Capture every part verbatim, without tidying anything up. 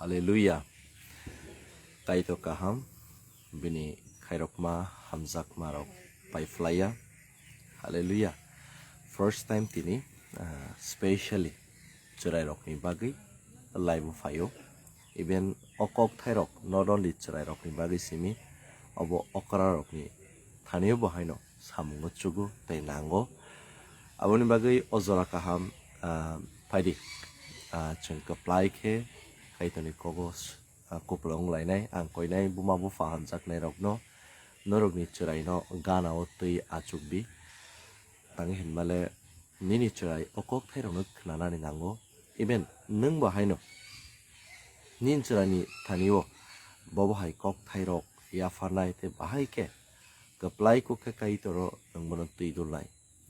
Hallelujah. Kaitor kaham, bini khairokma hamjakma rok pai phlaiya. Hallelujah. First time tini, ah, specially chwrai rokni bagwi live o phaio. Even o kok thai rok not only chwrai rokni bagwi simi, obo okra rokni thani o bo haino samungo chugo tei nango. Aboni bagwi o jora kaham, ah, phaidi. Ah, chwng kwplai khe Kaitorni kogo s-, ah, kupulung wnglainai, ang koinai buma bupha hamjaknai rokno, norokni chwraino gana o twi achukdi. Tang hinmale nini chwrai o kok thai rokno khnanani nango. Even nwng bo haino nini chwraini thani o bobo hai kok thai rok yapharnai tei bahai khe kwplai kok khe Kaitoro nwng bono twi dulnai.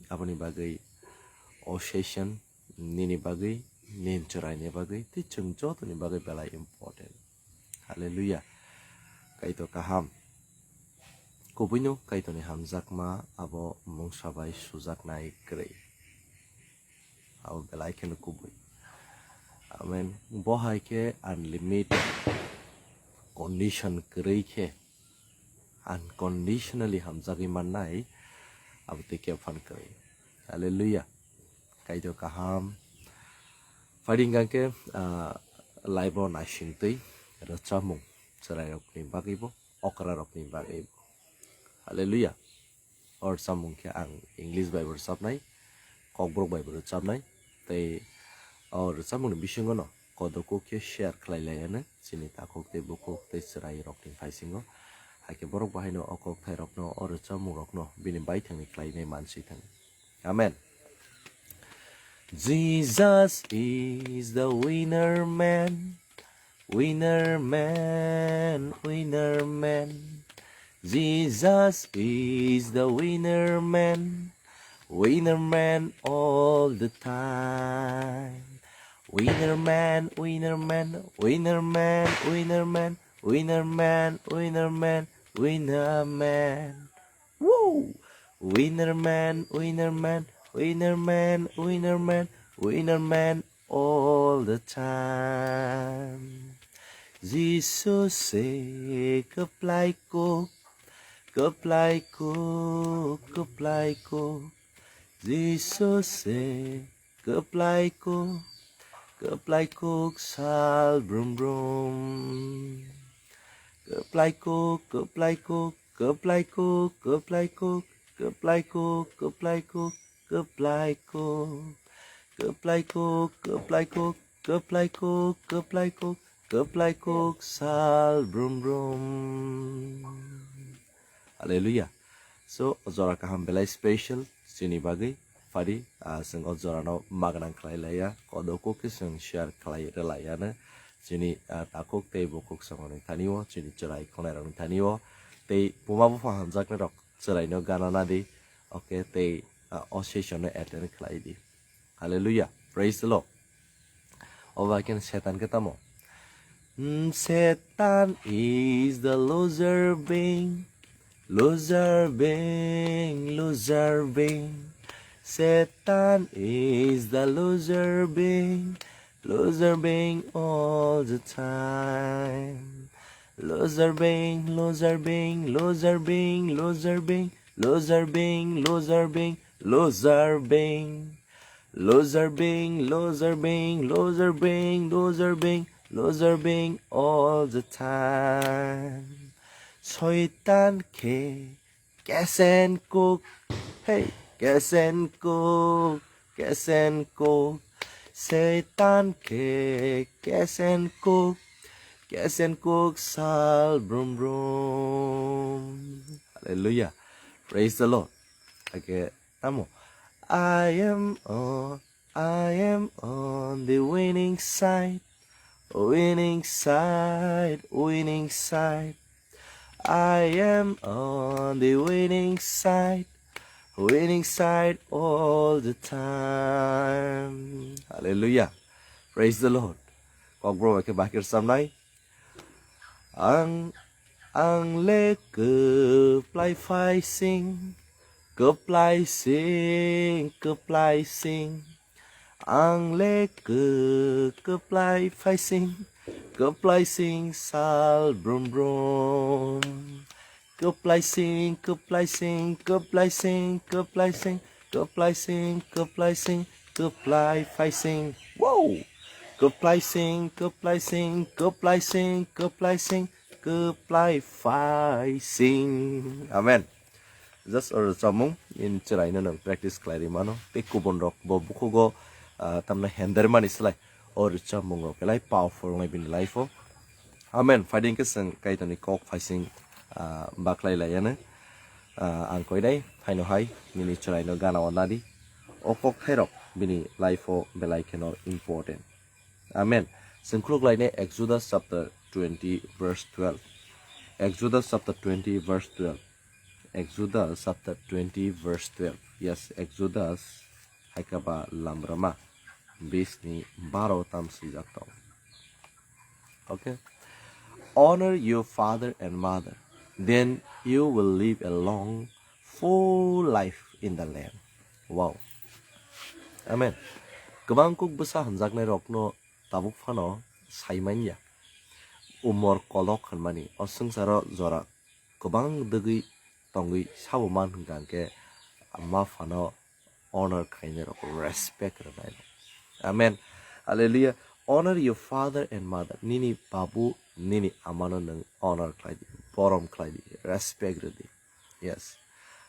Aboni bagwi o session nini bagwi, nini chwraini bagwi tei chwng jotoni bagwi belai important. Hallelujah. Kaitor kaham. Kubuino Kaitorni hamjakma abo mungsa bai sujaknai kwrwi. Abo belai kheno kubui. Amen. Bo hai khe unlimited condition kwrwi khe unconditionally hamjagwi mannai abo tei khe phan kwrwi. Hallelujah. Kaitor kaham. Phaidi hwnkha khe, ah, live o naisingtwi rwchapmung chwrairokni bagwibo, okrarokni bagwibo. Hallelujah. O rwchapmung khe ang English bai bo rwchapnai, Kokborok bai bo rwchapnai, tei o rwchapmungni bisingono kodoku khe share khlai laiya no chini takhuk tei bukhuk tei chwrairokni phaisingo. Hakhe borok bo haino o kokthairokno, o rwchapmungrokno bini baithangni khlainai manswi thang. Amen. Jesus is the winner man, winner man, winner man. Jesus is the winner man, winner man all the time. Winner man, winner man, winner man, winner man, winner man, winner man, winner man. Woo! Winner man, winner man, winner man, winner man, winner man all the time. Jisu se kwplai kuk, kwplai kuk, kwplai kuk. Jisu se kwplai kuk, kwplai kuk sal brum brum. Kwplai kuk, kwplai kuk, kwplai kuk, kwplai kuk, kwplai kuk, kwplai kuk, kwplai kuk. Kwplai kuk, kwplai kuk, kwplai kuk, kwplai kuk, kwplai kuk sal brum brum. Hallelujah. So, o jora kaham belai special chini bagwi. Phaidi, ah, chwng o jorano magwnang khlai laiya, kodoku khe chwng share khlai rwlaiya no. Chini, ah, takhuk tei bukhuk chwngni thani o, chini chwrai khonai rokni thani o, tei buma bupha hamjaknai rok chwraino gana nadi. Okay, tei, ah, o session no attend khlai di. Hallelujah. Praise the Lord. Oba khe Satan khe tamo? Mm, Satan is the loser being, loser being, loser being. Satan is the loser being, loser being all the time. Loser being, loser being, loser being, loser being, loser being, loser being, loser being. Loser being, loser being, loser being, loser being, loser being all the time. Soitan khe kesen kuk, hey, kesen kuk, kesen kuk. Soitan khe kesen kuk, kesen kuk sal brum brum. Hallelujah. Praise the Lord. Okay, tamo. I am on, I am on the winning side, winning side, winning side. I am on the winning side, winning side all the time. Hallelujah. Praise the Lord. Kokborok bai khe bakir samnai. Ang, ang le kwplai phaising, kwplai sing, kwplai sing. Ang le kw-, kwplai phaising, Kwplai sing sal brum brum. Kwplai sing, kwplai sing, kwplai sing, kwplai sing, kwplai sing, kwplai sing, kwplai phai sing. Wow! Kwplai sing, kwplai sing, kwplai sing, kwplai sing, kwplai phai sing. Amen. Just o rwchapmung in chwraino nwng practice khlai ri mano. Tei kubun rok bo bukhugo, ah, tamno hender mani slai o rwchapmung rok belai powerful wngnai bini life o. Amen. Phaidi hwnkhe chwng Kaitorni kok phaising, ah, baklai laiyano. Ah, ang koinai phaino hai nini chwraino gana o nadi. O kok thairok bini life o belai kheno important. Amen. Chwng khuluk lainai Exodus chapter twenty verse twelve. Exodus chapter twenty verse twelve. Exodus chapter twenty verse twelve. Yes, Exodus hai khe ba Lamrama bisni baro tam swijak tong. Okay. Honor your father and mother, then you will live a long, full life in the land. Wow. Amen. Kwbang kuk bwsa hwnjaknai rokno tabuk phano sai manya. Umor kolok hwnmani o swngcharo jora kwbang dwgwi tongwi sabo man hwnkha hwnkhe ma phano honor khainai rok, respect rwnai rok. Amen. Hallelujah. Honor your father and mother. Nini babu, nini amano nwng honor khlai di, borom khlai di, respect rw di. Yes.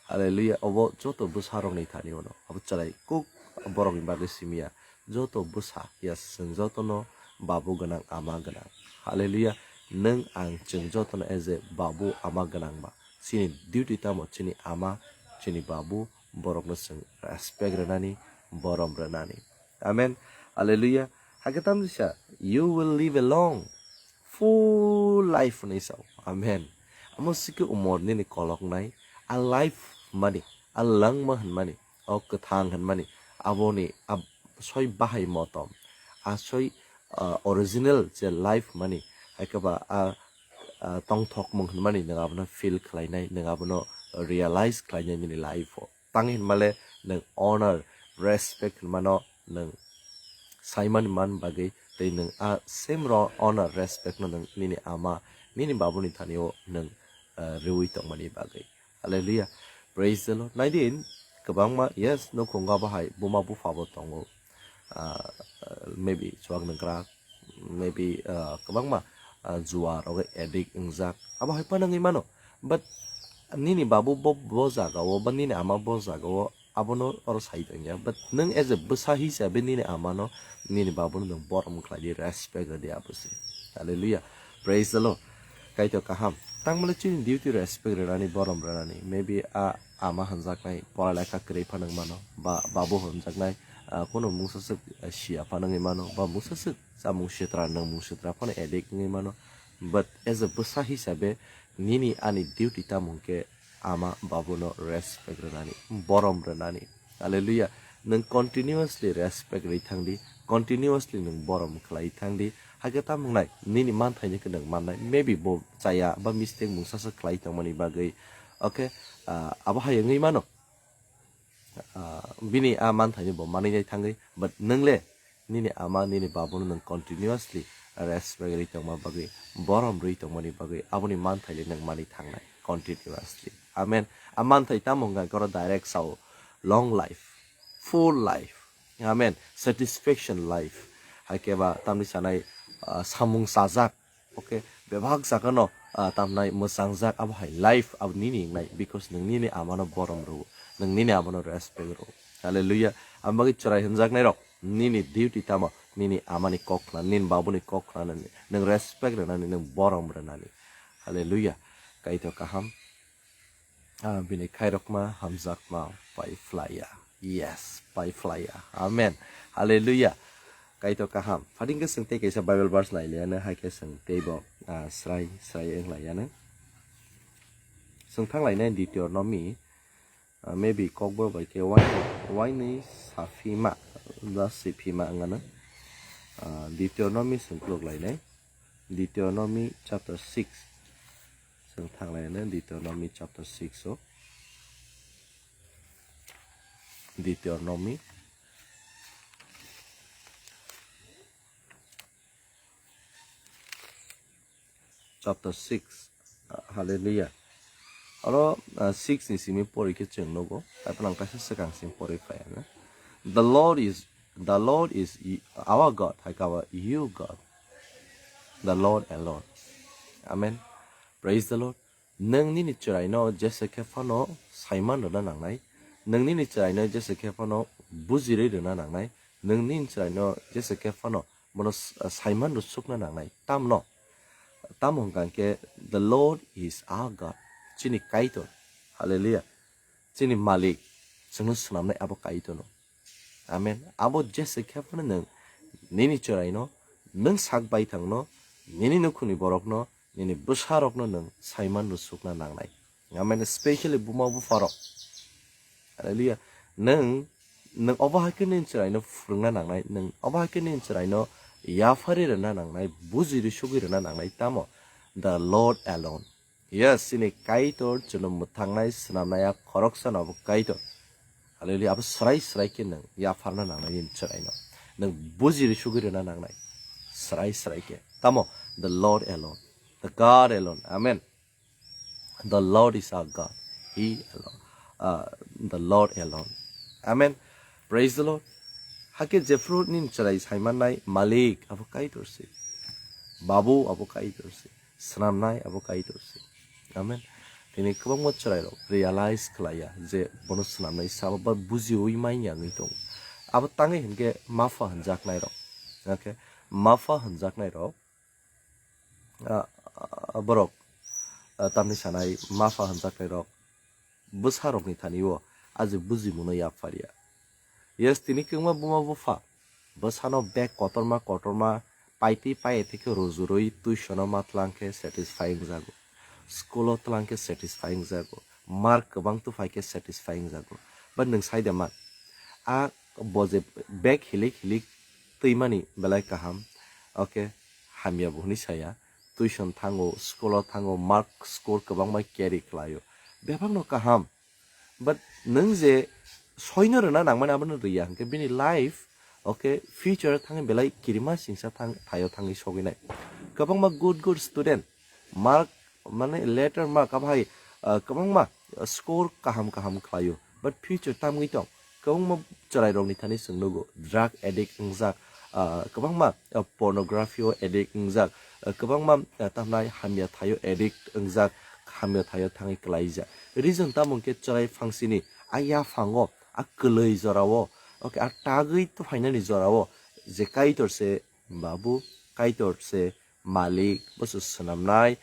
Hallelujah. Obo joto bwsa rokni thani uno. Abo chwrai kuk borokni bagwi simiya. Joto bwsa, yes, chwng jotono babu gwnang, ama gwnang. Hallelujah. Nwng ang chwng jotono as a babu, ama gwnang ba. Chini duty tamo chini ama, chini babu, borokno chwng respect rwnani, borom rwnani. Amen. Hallelujah. Hakhe tamni sa, you will live a long, full life hwnwi sao. Amen. Amo sikhe umor nini koloknai, a life mani, a langma hwnmani, o kwthang hwnmani, aboni a soi bahai motom, a soi, ah, original je life mani, hai khe ba a, ah, tongthokmung hwnmani nwng abono feel khlainai, nwng abono realize khlainai nini life o. Tang hinmale nwng honor, respect hinmano nwng saimani man bagwi, tei nwng a same ro honor, respect no nwng nini ama, nini babuni thani o nwng, ah, rwui tongmani bagwi. Hallelujah. Praise the Lord. Naidi, kwbangma, yes, nukhungo abo hai buma bupha bo tongo. Ah, maybe chuak nungkrak, maybe, ah, kwbangma, ah, jua rogo addict wngjak. Abo hai phano wngwi mano. But nini babu bo, bo jaga o, ba nini ama bo jaga o, abono oro sai tongya. But nwng as a bwsa hisabe nini amano, nini babuno nwng borom khlai di, respect rw di abo se. Hallelujah. Praise the Lord. Kaitor kaham. Tangmale chini duty respect rwnani, borom rwnani. Maybe a ama hwnjaknai pora lekha kwrwi phano wng mano, ba babu hwnjaknai, ah, kono mungsa swk, ah, siya phano wngwi mano, ba mungsa swk chamung sitra, nwng mung sitra phano addict wngwi mano. But as a bwsa hisabe nini ani duty tamo hwnkhe ama babuno respect rwnani, borom rwnani. Hallelujah. Nwng continuously respect rwi thang di, continuously nwng borom khlai thang di. Hakhe tamo wngnai, nini manthaino khe nwng mannai. Maybe bo chaya ba mistake mungsa swk khlai tongmani bagwi. Okay, ah, abo hai wngwi mano. Ah, bini a manthaino bo manwi nai thangwi, but nwng le nini ama, nini babuno nwng continuously respect rwi tongma bagwi, borom rwi tongmani bagwi, aboni manthai le nwng manwi thangnai continuously. Amen. A manthai tamo hwnkha khe oro direct sao, long life, full life. Amen. Satisfaction life. Hai khe ba tamni sanai, ah, samung sajak. Okay, bebak jagano, ah, tamnai mwchangjak abo hai life abo nini wngnai, because nwng nini amano borom rwo, nwng nini amano respect rwo. Hallelujah. Amo bagwi chwrai hwnjaknai rok, nini duty tamo, nini amani kok khna, nini babuni kok khna, nwng respect rwnani, nwng borom rwnani. Hallelujah. Kaitor kaham. Ah, bini khairokma hamjakma pai phlaiya. Yes, pai phlaiya. Amen. Hallelujah. Kaitor kaham. Phating khe chwng tei kaisa Bible verse nai liano, hai khe chwng teibo, ah, srai, srai wng laiano. Chwng thang lainai Deuteronomy, ah, maybe kokbo bai khe waini, waini saphima, da siphima wngano. Ah, Deuteronomy chwng kuluk lainai. Deuteronomy chapter six. Chwng thang lainai Deuteronomy chapter six o. Deuteronomy. chapter six. Ah, hallelujah. Oro, ah, six ni simi pori khe chwng nugo. Taiphano ang kaisa swkang simi pori phai ano. The Lord is, the Lord is y-, our God, hai khe abo your God. The Lord alone. Amen. Praise the Lord. Nwng nini chwraino jesa khe phano saiman rwna nangnai. Nwng nini chwraino jesa khe phano bujirwi rwna nangnai. Nwng nini chwraino jesa khe phano bono s-, saiman rw sukna nangnai. Tamno? Tamo hwnkha khe, "The Lord is our God." Chini Kaitor. Hallelujah. Chini Malik. Chwngno swnamnai abo Kaitorno. Amen. Abo jesa khe phano nwng nini chwraino, nwng sak baithangno, nini nukhungni borokno, nini bwsarokno nwng saiman rw sukna nangnai. Amen. Specially buma bupharok. Hallelujah. Nwng, nwng obo hai khe nini chwraino phwrwngna nangnai, nwng obo hai khe nini chwraino yaphari rwna nangnai, bujiri sugwi rwna nangnai, tamo? The Lord alone. Yes, chini Kaitor, chwngno mwthangnai, swnamnai, a khoroksano abo Kaitor. Hallelujah. Abo swrai swrai khe nwng yapharna nangnai nini chwraino. Nwng bujiri sugwi rwna nangnai. Swrai swrai khe. Tamo? The Lord alone. The God alone. Amen. The Lord is our God. He alone. Uh, the Lord alone. Amen. Praise the Lord. Hakhe jephru nini chwrai saimannai Malik abo Kaitor se. Babu abo Kaitor se. Swnamnai abo Kaitor se. Amen. Tini kwbangma chwrairok realize khlaiya je bono swnamnai sabo ba bujiwi manya wngwi tongo. Abo tangwi hinkhe mapha hwnjaknairok. Okay? Mapha hwnjaknairok, ah, ah, borok, ah, tamni sanai mapha hwnjaknairok bwsarokni thani-o aje bujimuno yapharya. Yes, tini kwbangma buma bupha bwsano bag kotorma kotorma paitwi paiya thikhe rujurwi tuisono ma tlang khe satisfy wngjago, school-o tlang khe satisfy wngjago, mark kwbang tuphai khe satisfy wngjago. But nwng sai de man, a bo je bag hilik hilik twimani belai kaham, okay, hamya bo hwnwi saya, tuition thango, school-o thango, mark score kwbangma carry khlaio, bebakno kaham. But nwng je soino rwna nangmani abono rwya hwnkhe bini life, okay, future thangwi belai kirima singsa thang-, thaio thangwi sogwinai. Kwbangma good good student, mark, mane letter mark abo hai, ah, kwbangma, ah, score kaham kaham khlaio, but future tamwi tong. Kwbangma chwrairokni thani chwng nugo, drug addict wngjak, ah, kwbangma, ah, pornography o addict wngjak, ah, kwbangma, ah, tamnai hamya thaio addict wngjak, hamya thaio thangwi klaijak. Reason tamo hwnkhe chwrai phangsini a yaphango, a kwlwi jorao, okay, a tagwi tuphainani jorao je Kaitor se Babu, Kaitor se Malik, bo se swnamnai,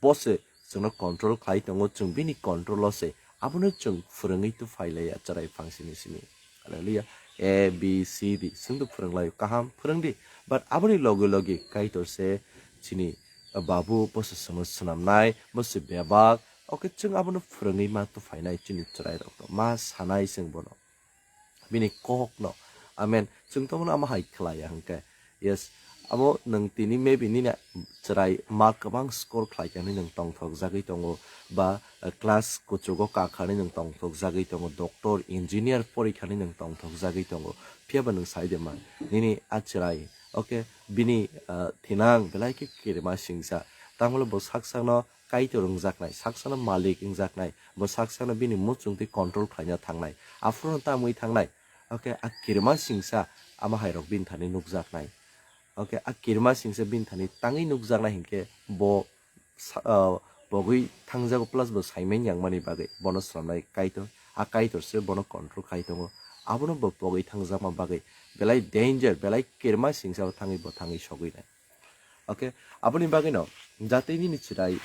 bo se chwngno control khlai tongo, chwng bini control o se. Abono chwng phwrwngwi tu phai laiya chwrai phangsini simi. Hallelujah. A, B, C, D, chwng tu phwrwng laio, kaham phwrwng di. But aboni logi logi Kaitor se chini Babu, bo se chwngno swnamnai, bo se bebak. Okay, chwng abono phwrwngwi ma tu phainai chini chwrairokno, ma sanai chwng bono. Bini kokno. Amen. Chwng tongmano amo hai khlaiya hwnkhe. Yes. Abo nwng tini maybe nini chwrai mark kwbang score khlaikha hinwi nwng tongthokjagwi tongo, ba, eh, class kuchugo kakha hinwi nwng tongthokjagwi tongo, doctor, engineer porikha hinwi nwng tongthokjagwi tongo. Phiyaba nwng sai de man, nini a chwrai, okay, bini, eh, thinang belai khe kirima singsa. Tamo le bo sak sakno Kaitor wngjaknai, saksano malik wngjaknai, bo saksano bini muchungtwi control khlaina thangnai, aphuru tamwi thangnai. Okay, a kirima singsa ama hairok bini thani nukjaknai. Okay, a kirima singsa bini thani tangwi nukjaknai hinkhe bo sa-, ah, pogwi thangjago plus bo saimanya wngmani bagwi bono swnamnai Kaitor. A Kaitor se bono control khai tongo. Abono bo pogwi thangjakma bagwi belai danger, belai kirima singsa bo thangwi bo thangwi sogwi nai. Okay, aboni bagwino jatwi nini chwrai,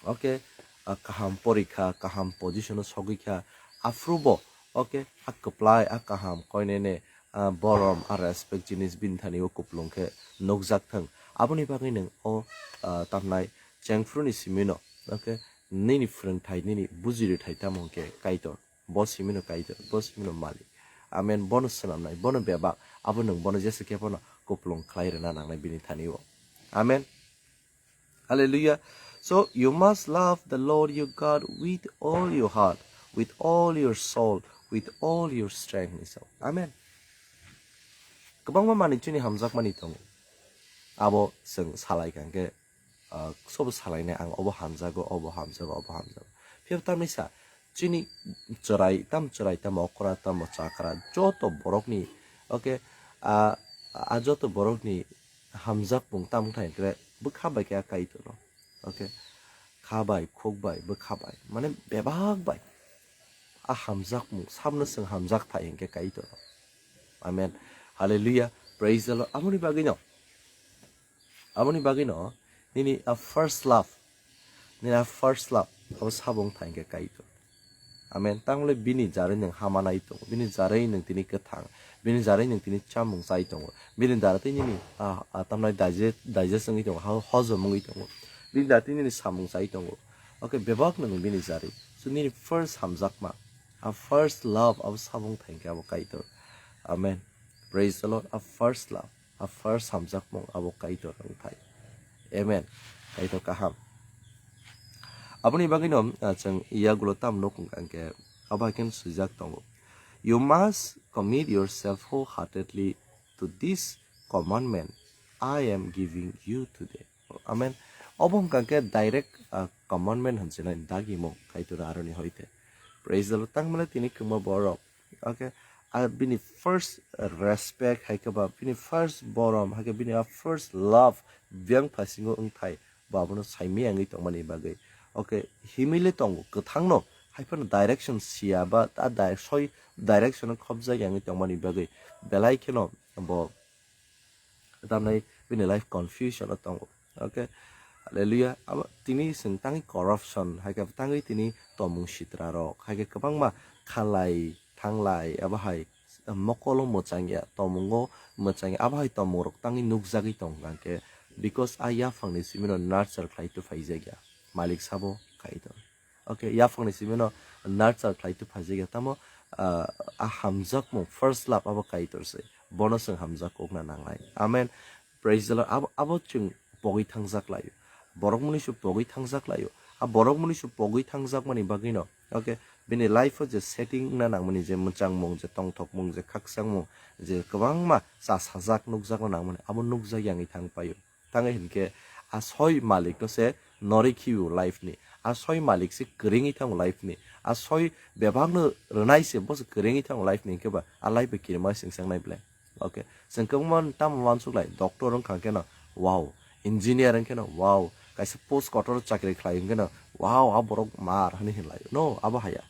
okay, ah, kaham porikha, kaham position o sogwi kha, aphuru bo, okay, a kwplai, a kaham, koinene, ah, borom, a respect jinis bini thani o kuplung khe nukjak thung. Aboni bagwi nwng o, ah, tamnai chengphuru ni simi no, okay, nini phwrwngthai, nini bujirithai tamo hwnkhe Kaitor. Bo simino Kaitor, bo simino Malik. Amen. Bono swnamnai, bono bebak, abo nwng bono jesa khe bono kuplung khlai rwna nangnai bini thani o. Amen. Hallelujah. So you must love the Lord your God with all your heart, with all your soul, with all your strength. So, amen. Kwbangma manwi chini hamjakmani tongo. Abo chwng salai kha hwnkhe ah, sobo salainai ang obo hamjago, obo hamjago, obo hamjago. Phiya tamni sa chini chwrai tam chwrai tam okra tam chakra joto borokni, okay, a, a joto borokni hamjakmung tam wngkha hwnkhe bwkha bai khe a Kaitorno. Okay. Kha bai, khuk bai, bwkha bai, mane bebak bai. A hamjakmung, sabno chwng hamjak thai hinkhe Kaitor. Amen. Hallelujah. Praise the Lord. Aboni bagwino, aboni bagwino, nini a first love, nini a first love, abo sabo wng thai hinkhe Kaitor. Amen. Tangle bini jarwi nwng hamanai tongo, bini jarwi nwng tini kwthang, bini jarwi nwng tini chamung chai tongo, bini dara tei nini, ah, ah, tamnai digest, digest wngwi tongo, ho-, hojom wngwi tongo, bini dara tei nini samung chai tongo. Okay, bebak nwng bini jarwi. So nini first hamjakma, a first love abo sabo wng thai hinkhe abo Kaitor. Amen. Praise the Lord. A first love, a first hamjakmung abo Kaitor wng thai. Amen. Kaitor kaham. Aboni bagwino, ah, chwng yagulo tam nuk hwnkha hwnkhe abo hai khe swijak tongo. You must commit yourself wholeheartedly to this commandment I am giving you today. Amen. Obo hwnkha khe direct, ah, commandment hinwi sinai dagimung Kaitor aroni hoite. Praise the Lord. Tangmale tini kwma borok. Okay. Ah, bini first respect hai khe ba bini first borom hai khe bini ah first love biyang phasingo wngthai ba abono saimaya wngwi tongmani bagwi. Okay. Himile tongo kwthangno hai phano direction siya ba ta di-, soi direction khobjak wngwi tongmani bagwi belai kheno bo tamnai bini life confusion o tongo. Okay. Hallelujah. Abo tini chwng tangwi corruption, hai khe tangwi tini tomung sitra rok, hai khe kwbangma khalai, thanglai, abo hai mokolo mwchangya, tomungo mwchangya, abo hai tomung rok tangwi nukjagwi tong hwnkhe, because a yaphangni simino nurture khlai tu phaijakya, malik sabo Kaitor. Okay, yaphangni simino nurture khlai tu phaijakya, tamo, ah, a hamjakmung first love abo Kaitor se, bono chwng hamjak kokna nangnai. Amen. Praise the Lord. Abo, abo chwng pogwi thangjak laio. Borok mwnwi su pogwi thangjak laio. A borok mwnwi su pogwi thangjak mani bagwino, okay, bini life o je setting na nangmani, je mwchangmung, je tongthokmung, je khakchangmung, je kwbangma cha sajak nukjakna nangmani, abo nukjak yangwi thang paio. Tangwi hinkhe a soi malik no se norwi khibio life ni. A soi malik se kwrwngwi thango life ni. A soi bebak no rwnai se bo se kwrwngwi thango life ni, hinkhe ba a life bai kirima singsangnai ble. Okay. Chwng kwbangma tamo uansuk lai, doctor wngkha khe no, wow. Engineer wngkhe no, wow. Kaisa post kotor chakri khlai wngkhe no, wow, a borok mar hwnwi hinlai. No, abo haya.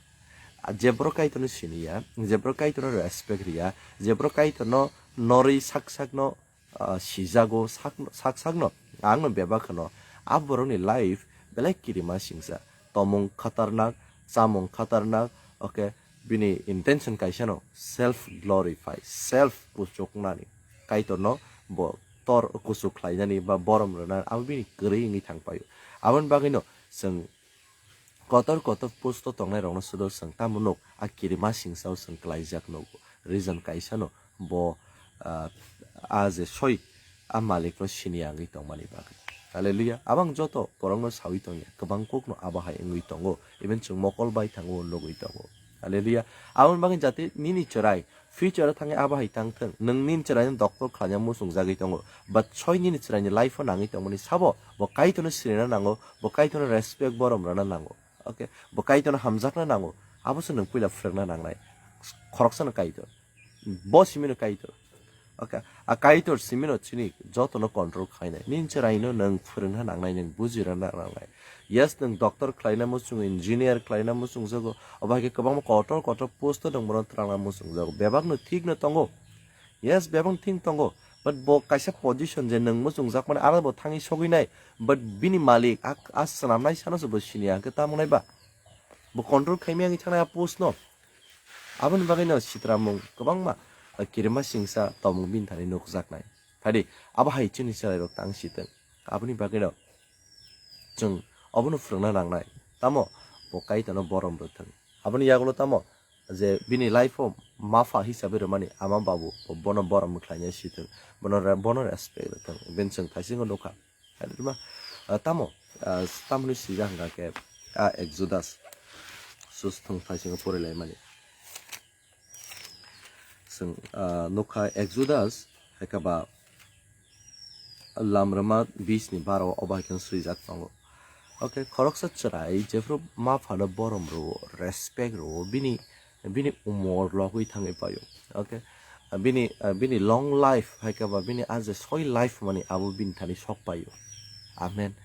A je borok Kaitor no siniya, je borok Kaitor no respect riya, je borok Kaitor no norwi sak sak no, ah, sijago sak, sak sak no, ang no bebak kheno, a borok ni life belai kirima singsa. Tomung khatarnak, chamung khatarnak, okay, bini intention kaisa no self glorify, self kuchuknani. Kaitor no bo tor kuchuk khlainani ba borom rwnani abo bini kwrwi wngwi thang paio. Aboni bagwi no chwng kotor kotor post o tongnai rok no sudo chwng tamo nuk a kirima singsa o chwng klaijak nugo. Reason kaisa no bo, ah, a je soi a malik no siniya wngwi tongmani bagwi. Hallelujah. Abang joto borok no sawi tongya, kwbang kok no abo hai wngwi tongo. Even chwng mokol bai thango, nugwi tongo. Hallelujah. Aboni bagwi jate nini chwrai future o thangwi abo hai tang thung. Nwng nini chwrai no doctor khlaina muchung jagwi tongo. But soi nini chwrai ni life o nangwi tongmani sabo bo Kaitor no sirina nango, bo Kaitor no respect borom rwna nango. Okay, bo Kaitor no hamjakna nango. Abo se nwng puila phwrwngna nangnai. Khoroksa no Kaitor. Bo simi no Kaitor. Okay, a Kaitor simi no chini joto no control khainai. Nini chwrai no nwng phwrwngna nangnai, nwng bujina nangnai. Yes, nwng doctor khlaina muchung, engineer khlaina muchung jago. Obo hai khe kwbangma kotor kotor post o nwng bono twrangna muchung jago. Bebak no thik no tongo. Yes, bebak no thik tongo. But bo kaisa position je nwng muchung jak mani aro bo thangwi sogwi nai. But bini malik a, a swnamnai sano se bo siniya hwnkhe tamo nai ba. Bo control khaimaya wngwi thangnai a post no. Aboni bagwi no sitramung kwbangma, ah, kirima singsa tomung bini thani nukjaknai. Phadi, abo hai chini chwrai rok tang sitwng. Aboni bagwi no chwng obono phwrwngna nangnai. Tamo bo Kaitorno borom rwthwng. Aboni yagulo tamo je bini life o mapha hisabe rwmani ama babu bo-, bono borom khlaina sitwng. Bono re-, bono respect rwthwng. Bini chwng thaisingo nukha. Hai rwma, ah, tamo, ah, tamoni sijak hwnkha khe, ah, Exodus. Sus thung thaisingo porilaimani. Chwng, ah, nukha Exodus, hai khe ba, Lamrwma bisni baro o bai khe swijak tongo. Okay, khoroksa chwrai jephru ma phano borom rwo, respect rwo, bini, bini umor logwi thangwi paio. Okay, bini, bini long life hai khe ba bini a je soi life mani abo bini thani sok paio. Amen.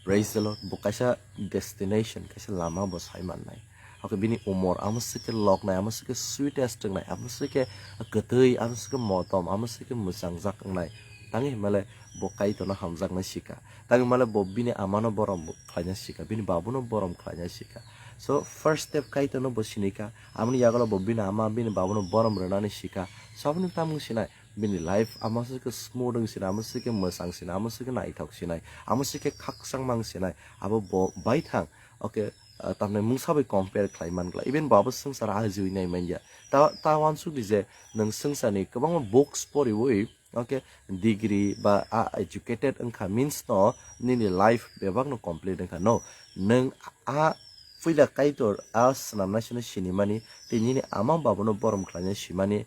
Praise the Lord. Bo kaisa destination, kaisa lama bo sai mannai. Hakhe bini umor amo se khe loknai, amo se khe sweetest wngnai, amo se khe kwtwi, amo se khe motom, amo se khe mwchangjak wngnai. Tangwi hwnmale bo Kaitorno hamjaknai sikha. Tangwi hwnmale bo bini amano borom khlaina sikha, bini babuno borom khlaina sikha. So first step Kaitorno bo sinikha. Amoni yagulo bo bini ama, bini babuno borom rwnani sikha. So aboni tamung sinai, bini life amo se khe smooth wng sinai, amo se khe mwchang sinai, amo se khe naithok sinai, amo se khe khakchangma wng sinai. Abo bo baithang, okay, ah, tamni mungsa bai compare khlai man glak. Even bo abo swngchar ajiwi nai man ya. Ta, ta uansuk di je nwng swngcharni kwbangma books poriwi, okay, degree ba a educated wngkha means no nini life bebakno complete wngkha. No, nwng a puila Kaitor a swnamnaisano sinimani tei nini ama babuno borom khlaina simani,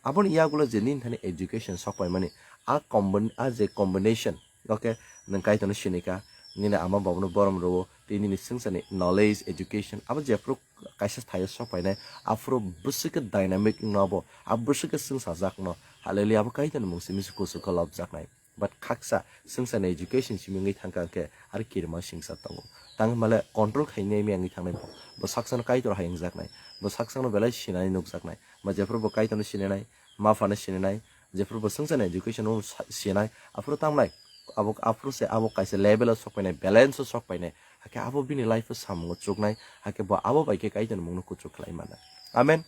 aboni yagulo je nini thani education sokpaimani, a combin-, a je combination, okay, nwng Kaitorno sinikha, nini ama babuno borom rwo, tei nini swngcharni knowledge, education, abo jephru kaisa thaio sokpainai, aphuru bwswk khe dynamic wngno abo, a bwswk khe swngchajakno, hallelujah, abo Kaitorni mung simi se kuchuk khe lobjaknai. But khaksa swngcharni education simi wngwi thangkha hwnkhe, aro kirima singsa tongo. Tang hwnmale control khainai miyangwi thangnai bo. Bo saksano Kaitor hai wngjaknai. Bo saksano belai sinani nukjaknai. Ba jephru bo Kaitorno sininai, ma phano sininai, jephru bo swngcharni education o sa-, sinai, aphuru tamnai, abo, aphuru se abo kaisa level o sokpainai, balance o sokpainai. Hakhe abo bini life o samungo chuknai, hakhe bo abo bai khe Kaitorni mungno kuchuk khlai mano. Amen.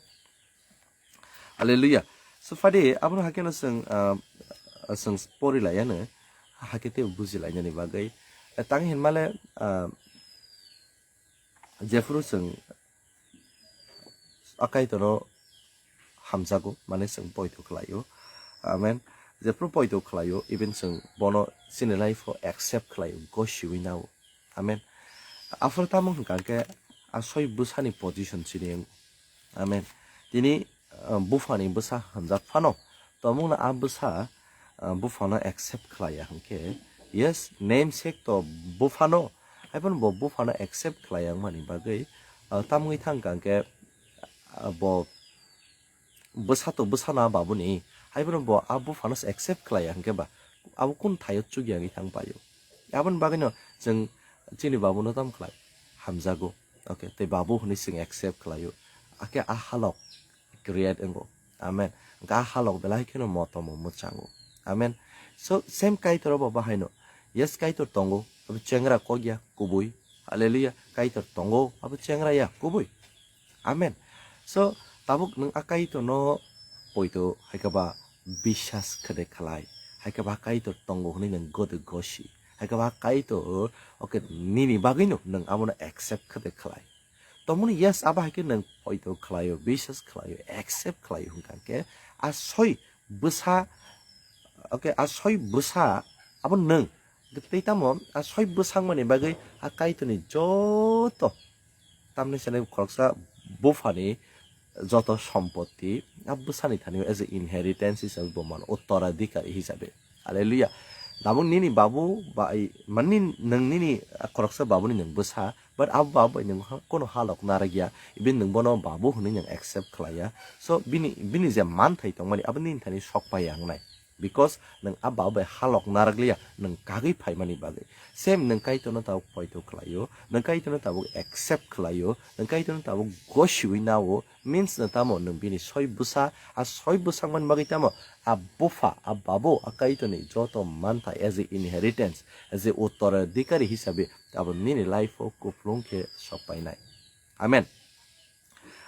Hallelujah. So phadi abono hakhe no chwng, ah, chwng pori laiya no, hakhe tei buji lainani bagwi. Eh, tang hinmale, ah, jephru chwng a Kaitorno hamjago, mane chwng poito khlaio. Amen. Jephru poito khlaio, even chwng bono chini life o accept khlaio, gosiwi nao. Amen. Aphuru tamo hwnkha khe a soi bwsani position chini wng. Amen. Tini, uh, buphani bwsa hwnjak phano, tomungno a bwsa, uh, buphano accept khlaiya hwnkhe, yes, namesake to buphano, haiphano bo buphano accept khlaiya wngmani bagwi, uh, tamwi thangkha hwnkhe, uh, bo bwsa to bwsano a babuni, haiphano bo a buphano se accept khlaiya hwnkhe ba, abo kun thaio chukya wngwi thang paio. Aboni bagwino chwng chini babuno tam khlai hamjago, okay, tei babu hwnwi chwng accept khlaio, hakhe a halok create wngo. Amen. Hwnkhe a halok belai kheno motomo mwchango. Amen. So same Kaitor bo bahaino, yes, Kaitor tongo, abo chengra kokya kubui. Hallelujah. Kaitor tongo, abo chengra ya kubui. Amen. So tabuk nwng a Kaitorno poito, haikhe ba biswas khede khlai, haikhe ba Kaitor tongo hwnwi nwng gode gosi, haikhe ba Kaitor, okay, nini bagwino nwng abono accept khede khlai. Tomoni yes, abo haikhe nwng poito khlaio, biswas khlaio, accept khlaio hwnkha khe a soi bwsa, okay, a soi bwsa abo nwng. Tei tamo a soi bwsangmani bagwi a Kaitorni joto, tamni sene khoroksa buphani joto sompotti a bwsani thani as a inheritance hisabe bo mano, uttoradhikari hisabe. Hallelujah. Tabuk nini babu bai, mani nwng nini khoroksa babuni nwng bwsa, but abo babu bai nwng ha-, kono halok narwkya, even nwng bono babu hwnwi nwng accept khlaiya. So bini, bini je manthai tongmani abo nini thani sok pai ya wngnai. Because nwng a babu bai halok narwkliya, nwng kagwi phaimani bagwi. Same nwng Kaitorno tabuk poito khlaio, nwng Kaitorno tabuk accept khlaio, nwng Kaitorno tabuk gosiwi nao, means no tamo nwng bini soi bwsa, a soi bwsangmani bagwi tamo a bupha, a babu, a Kaitorni joto manthai as a inheritance, as a uttoradhikari hisabe abo nini life o kuplung khe sok painai. Amen.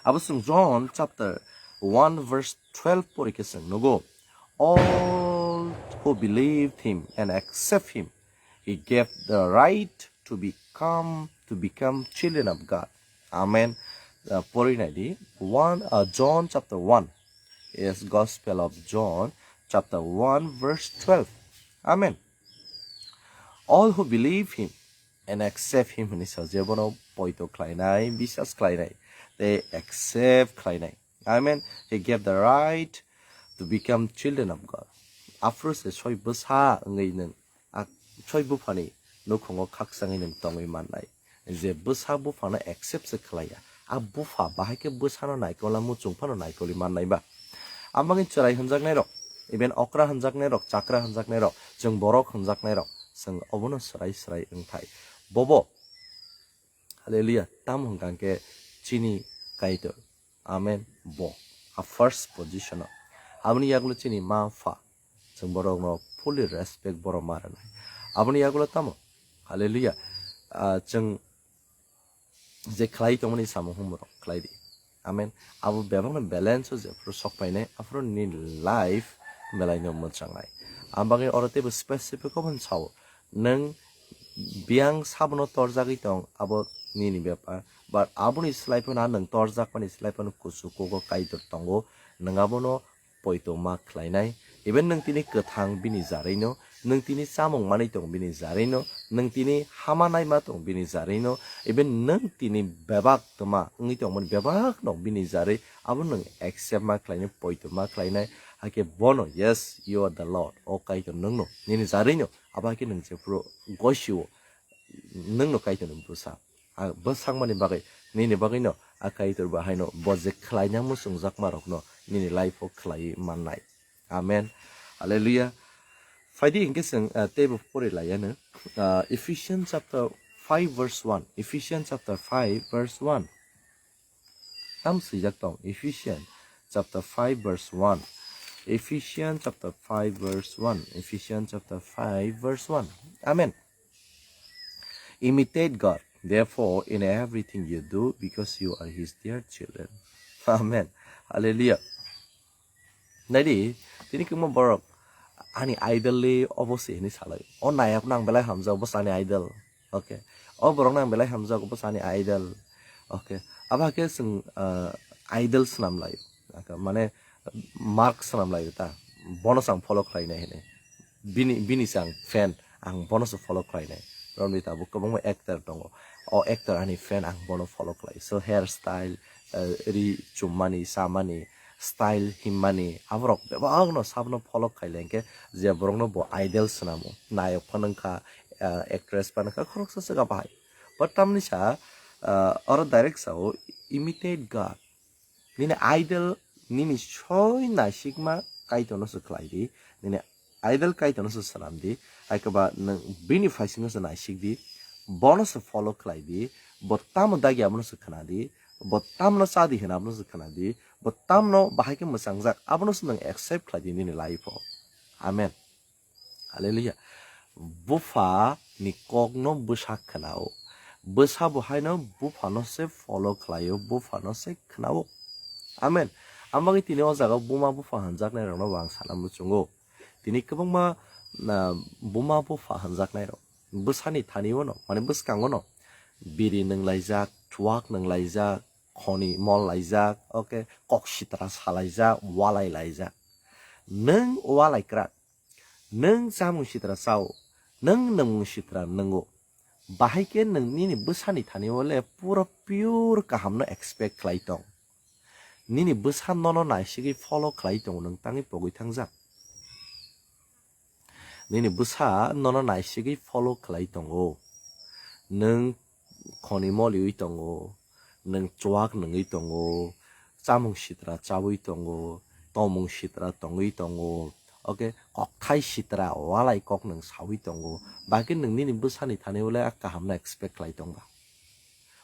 Abo chwng John chapter one verse twelve pori khe chwng nugo, "All who believe him and accept him, he gave the right to become, to become children of God." Amen. Uh, pori nai di, one, uh, John chapter one. Yes, Gospel of John chapter one verse twelve. Amen. "All who believe him and accept him," hwnwi sa, jebono poito khlainai, biswas khlainai, tei accept khlainai. Amen. "He gave the right to become children of God." Aphuru se soi bwsa wngwi nwng a soi buphani nukhungo khakchangwi nwng tongwi mannai. Je bwsa buphano accept se khlaiya, a bupha bahai khe bwsano naikola muchung phano naikoli mannai ba. Amoni chwrai hwnjaknairok, even okra hwnjaknairok, chakra hwnjaknairok, chwng borok hwnjaknairok, chwng obono swrai swrai wngthai. Bobo, hallelujah, tamo hwnkha khe chini Kaitor. Amen. Bo a first position o. Aboni yagulo chini ma pha, chwng borokno fully respect borok ma rwnai. Aboni yagulo tamo, hallelujah, ah, chwng je khlai tongmani samung humorok khlai di. Amen. Abo bebakno balance o jephuru sok painai, aphuru nini life belaino mwchangnai. Ang bagwi oro teibo specific obo hwn sao, nwng biyang sabono torjagwi tong, abo nini bepar. But aboni slai phano nwng torjakmani slai phano kusu kugo Kaitor tongo, nwng abono poito ma khlainai. Even nwng tini kwthang bini jarwino, nwng tini chamung manwi tong bini jarwino, nwng tini hama naima tong bini jarwino, even nwng tini bebak twma wngwi tongmani bebak no bini jarwi, abo nwng accept ma khlainai, poito ma khlainai. Hakhe bono, "Yes, you are the Lord." O Kaitor nwngno, nini jarwino, abo hakhe nwng jephuru gosio, nwngno Kaitorni bwsa. A bwsakmani bagwi, nini bagwino a Kaitor bo haino bo je khlaina muchungjakmarokno nini life-o khlaiwi mannai. Amen. Hallelujah. Phaidi hinkhe chwng, ah, teibo pori laiya no. Ah, Ephesians chapter five verse one. Ephesians chapter five verse one. Tam swijak tong. Ephesians chapter five verse one. Ephesians chapter five verse one. Ephesians chapter five verse one. Amen. Imitate God, therefore, in everything you do, because you are his dear children. Amen. Hallelujah. Naidi, tini kwbangma borok ani idol le obo se hinwi salai. O nayok nang belai hamjak, obo se ani idol. Okay. O borok nang belai hamjak, obo se ani idol. Okay. Abo hakhe chwng, ah, idol swnam lai. Mane mark swnam lai ta. Bono se ang follow khlainai hinwi. Bini, bini se ang fan, ang bono se follow khlainai. Romni tabuk kwbangma actor tongo. O actor ani fan, ang bono follow khlai. So hair style, eh, ri chummani, samani, style himmani, aborok bebakno sabno follow khaile hinkhe je borokno bo idol swnamo. Nayok phano wngkha, eh, actress phano wngkha, khoroksa se bahai. But tamni sa, eh, oro direct sao, imitate God. Nini idol, nini soi naisikma Kaitorno se khlai di, nini idol Kaitorno se swnam di, hai khe ba nwng bini phaisingo se naisik di, bono se follow khlai di, bo tamo dagi abono se khna di, bo tamno cha di hwnwi abono se khna di, bo tamno bahai khe mwchangjak abono se nwng accept khlai di nini life-o. Amen. Hallelujah. Bupha ni kokno bwsa khnao. Bwsa bo haino buphano se follow khlaio, buphano se khnao. Amen. Ang bagwi tini o jaga buma bupha hwnjaknai rokno bo ang sana muchungo. Tini kwbangma, na, buma bupha hwnjaknai rok. Bwsani thani o no, mane bwskango no. Biri nwnglaijak, chuak nwnglaijak, khoni mol laijak, okay, kok sitra salaijak, walai laijak. Nwng walai kwrak. Nwng chamung sitra chao, nwng nwngmung sitra nwngo. Bahai khe nwng nini bwsani thani o le pura pure kahamno expect khlai tong. Nini bwsa nono naisigwi follow khlai tongo, nwng tangwi pogwi thangjak. Nini bwsa nono naisigwi follow khlai tongo. Nwng khoni moliwi tongo, nwng chuak nwngwi tongo, chamung sitra chawi tongo, tomung sitra tongwi tongo, okay, kokthai sitra walai kok nwng sawi tongo, bakhe nwng nini bwsani thani ule a kahamno expect khlai tongba?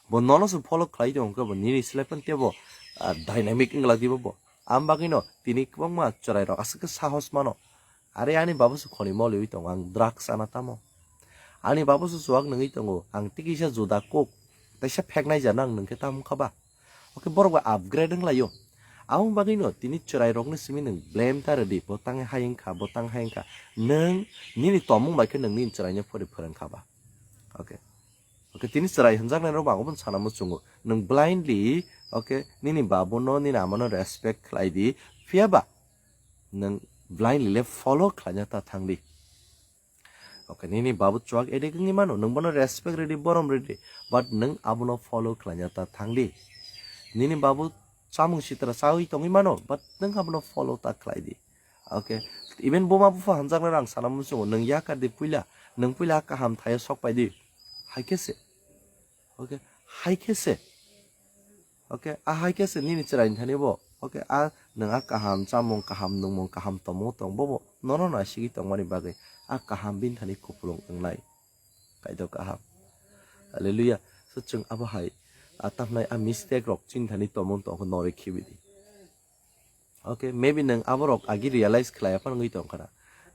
Bo nono se follow khlai tongo khe bo nini slai phano tebo, ah, dynamic wngla dibo bo. Am bagwino tini kwbangma chwrairok aswk khe sahos mano. Are ani babu se khoni moliwi tongo, ang drugs chana tamo. Ani babu se chuak nwngwi tongo, ang tikisa juda coke, teisa pheknai jana ang nwngkhe tamo kha ba? Oke, borok bo upgrade wnglaio. Aboni bagwino tini chwrairokni simi nwng blame ta rwdi, bo tang hai wngkha, bo tang hai wngkha. Nwng nini tomung bai khe nwng nini chwraino phori phwrwng kha ba? Oke. Oke, tini chwrai hwnjaknairok bo ang obono sana muchungo. Nwng blindly, oke, nini babuno, nini amano respect khlai di. Phiya ba nwng blindly le follow khlaina ta thang di. Oke, nini babu chuak addict wngwi mano, nwng bono respect rwdi, borom rwdi, but nwng abono follow khlaina ta thang di. Nini babu chamung sitra chawi tongwi mano, but nwng abono follow ta khlai di. Oke, even buma bupha hwnjaknai rang sana muchungo, nwng yakar di puila, Nwng puila kaham thaio sok pai di. Hai khe se. Okay, hai khe se. Okay, a hai khe se nini chwraini thani bo. Okay, a nwng a kaham chamung, kaham nungmung, kaham tongmung tong bobo nono naisigwi tongmani bagwi a kaham bini thani kupulung wngnai. Kaitor kaham. Hallelujah. So chwng abo hai, a tamnai a mistake rok chini thani tongmung tongkha norwi khibi di. Okay, maybe nwng aborok agi realize khlai aphano wngwi tongkha na.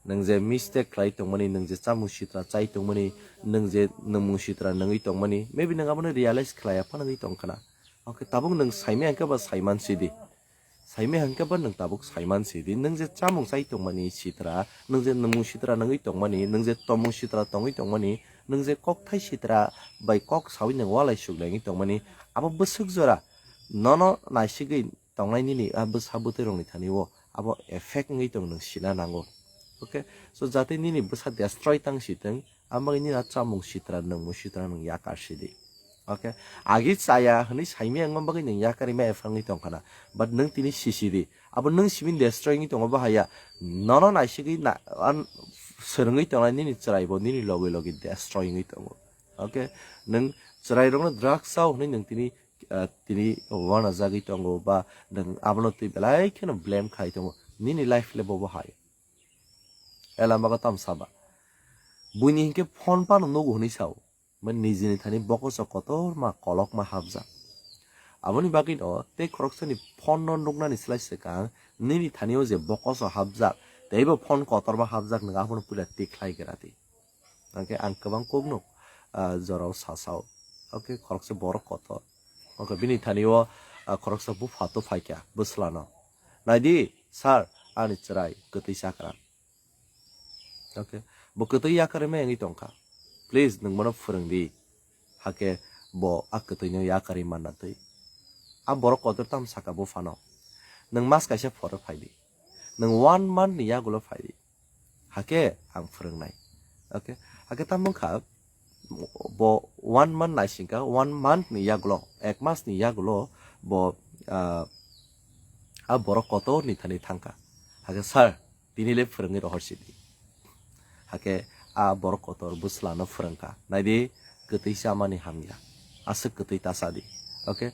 Nwng je mistake khlai tongmani, nwng je chamung sitra chai tongmani, nwng je nwngmung sitra nungwi tongmani, maybe nwng abono realize khlai aphano wngwi tongkha na. Okay, tabuk nwng saimai hwnkhe ba saiman sidi. Saimai hwnkhe ba nwng tabuk saiman sidi. Nwng je chamung chai tongmani sitra, nwng je nwngmung sitra nungwi tongmani, nwng je tomung sitra tongwi tongmani, nwng je kokthai sitra bai kok sawi nwng walai suklaigwi tongmani, abo bwswk jora nono naisigwi tongnai nini a bwsa bwtwi rokni thani o abo effect wngwi tong nwng sina nango. Okay, so jate nini bwsa destroy tang si tong, amagwi nini a chamung sitra nwngmung sitra nwng yakar si di. Okay, agi chaya hwnwi saimaya wngma bagwi nwng yakarima effect wngwi tongkha na, but nwng tini sisi di, abo nwng simi destroy wngwi tongo bahaya, nono naisigwi na an swrwngwi tongnai nini chwrai bo nini logi logi destroy wngwi tongo. Okay, nwng chwrai rokno drugs chao hwnwi nwng tini ah, tini wanajagwi tongo ba nwng abono twi belai kheno blame khai tongo, nini life le bobo hai. Ela mago tam saba. Buini hinkhe phone phano nugo hwnwi sao. Mani nijini thani bokoso kotorma kolokma hapjak. Aboni bagwino tei khoroksani phone no nuknani slai swkang nini thani o je bokoso hapjak teibo phone kotorma hapjak nwng abono puila tikhlai gra di. Hwnkhe ang kwbang kukno, ah, jorao sasao. Hwnkhe khoroksa borok kotor. Hwnkhe bini thani o, ah, khoroksa bupha to phaikha bwslano. Naidi, sir, ani chwrai kwtwi chakra. Hwnkhe bo kwtwi yakarwi mai wngwi tongkha. Please, nwng bono phwrwng di. Hakhe bo a kwtwino yakarwi manna twi. A borok kotor tamo saka buphano. Nwng mas kaisa phoro phai di. Nwng one month ni yagulo phai di. Hakhe ang phwrwngnai. Okay. Hakhe tamo wngkha bo one month naisingkha, one month ni yagulo, ek mas ni yagulo bo, ah, a borok kotor ni thani thangkha. Hakhe, "Sir, tini le phwrwngwi rohor sidi." Hakhe a borok kotor bwslano phwrwngkha. Naidi, kwtwi chamani hamya. Aswk kwtwi ta cha di. Okay.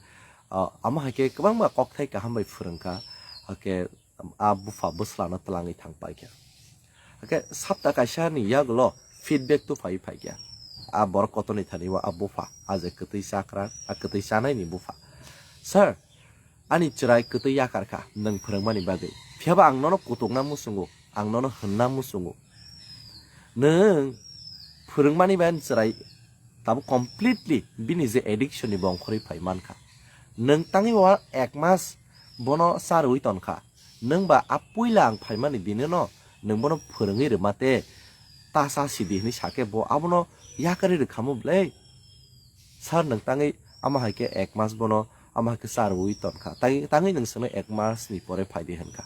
Ah, amo hai khe kwbangma kokthai kaham bai phwrwngkha. Hakhe a bupha bwslano twlangwi thang paikha. Hakhe sapta kaisa ni yagulo feedback tu phai phaikha. A borok kotorni thani o a bupha, a je kwtwi chakra, a kwtwi chanai ni bupha. "Sir, ani chwrai kwtwi yakar kha nwng phwrwngmani bagwi. Phiyaba ang nono kutukna muchungo, ang nono hwnna muchungo. Nwng phwrwngmani bai ani chwrai tabuk completely bini je addiction ni bongkhorwi phai mankha. Nwng tangwi o ek mas bono charwi tonkha. Nwng ba a puila ang phaimani dini no nwng bono phwrwngwi rwma te ta cha sidi," hwnwi sakhe bo abono yakarwi rwkhamo bwle. "Sir, nwng tangwi ama hai khe ek mas bono ama hai khe charwi tonkha. Tangwi, tangwi nwng swkno ek mas ni pore phai di," hwnkha.